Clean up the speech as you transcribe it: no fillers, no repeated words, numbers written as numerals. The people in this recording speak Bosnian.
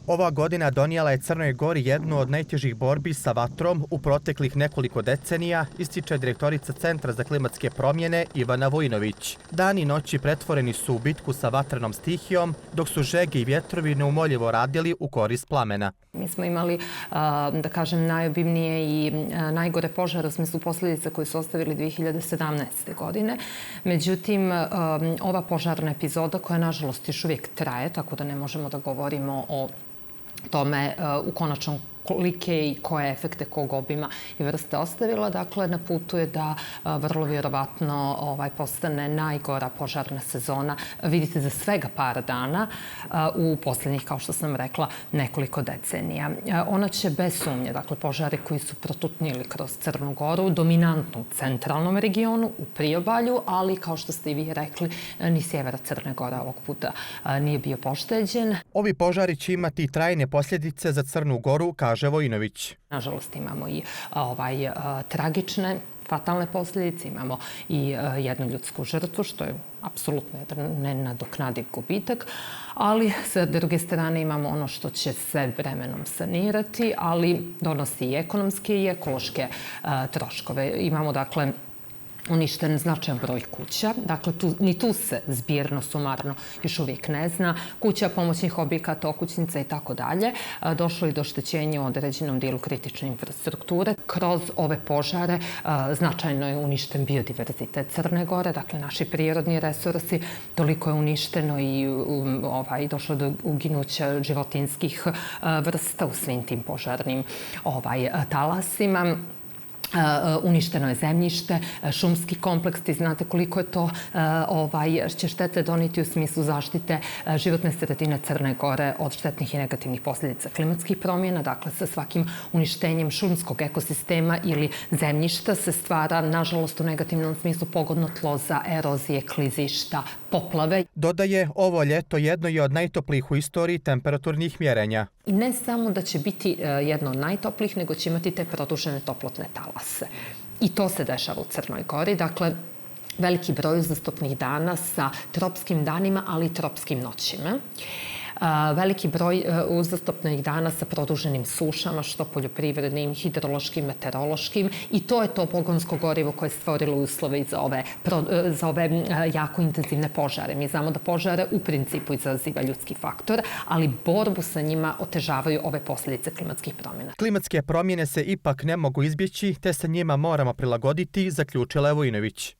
Ova godina donijela je Crnoj Gori jednu od najtežih borbi sa vatrom u proteklih nekoliko decenija, ističe direktorica Centra za klimatske promjene Ivana Vujinović. Dani i noći pretvoreni su u bitku sa vatrenom stihijom, dok su žege i vjetrovi neumoljivo radili u korist plamena. Mi smo imali, da kažem, najobimnije i najgore požare u smislu posljedica koje su ostavili 2017. godine. Međutim, ova požarna epizoda koja nažalost još uvijek traje, tako da ne možemo da govorimo o tome u konačnom kolike i koje efekte kog obima i vrste ostavila. Dakle, na putu je da vrlo vjerovatno postane najgora požarna sezona. Vidite, za svega par dana u posljednjih, kao što sam rekla, nekoliko decenija. Ona će bez sumnje, dakle, požari koji su protutnili kroz Crnu Goru, dominantno u centralnom regionu, u priobalju, ali, kao što ste i vi rekli, ni sjevera Crne Gore ovog puta nije bio pošteđen. Ovi požari će imati trajne posljedice za Crnu Goru, kaže Vojinović. Nažalost, imamo i tragične, fatalne posljedice, imamo i jednu ljudsku žrtvu, što je apsolutno nenadoknadiv gubitak, ali sa druge strane imamo ono što će se vremenom sanirati, ali donosi i ekonomske i ekološke troškove. Imamo, dakle, uništen značajan broj kuća. Dakle, ni tu se zbirno, sumarno još uvijek ne zna. Kuća, pomoćnih objekata, okućnica i tako dalje. Došlo je do oštećenja u određenom dijelu kritične infrastrukture. Kroz ove požare značajno je uništen biodiverzitet Crne Gore, dakle naši prirodni resursi. Toliko je uništeno i došlo do uginuća životinjskih vrsta u svim tim požarnim talasima. Uništeno je zemljište, šumski kompleks. Znate koliko je to će štete donijeti u smislu zaštite životne sredine Crne Gore od štetnih i negativnih posljedica klimatskih promjena. Dakle, sa svakim uništenjem šumskog ekosistema ili zemljišta se stvara, nažalost, u negativnom smislu pogodno tlo za erozije, klizišta, poplave. Dodaje, ovo ljeto jedno je od najtoplijih u istoriji temperaturnih mjerenja. I ne samo da će biti jedno od najtoplijih, nego će imati te produžene toplotne talase. I to se dešava u Crnoj Gori. Dakle, veliki broj uzastopnih dana sa tropskim danima, ali i tropskim noćima. Veliki broj uzastopnih dana sa produženim sušama, što poljoprivrednim, hidrološkim, meteorološkim. I to je to pogonsko gorivo koje je stvorilo uslove za ove jako intenzivne požare. Mi znamo da požare u principu izaziva ljudski faktor, ali borbu sa njima otežavaju ove posljedice klimatskih promjena. Klimatske promjene se ipak ne mogu izbjeći, te se njima moramo prilagoditi, zaključila je Vujinović.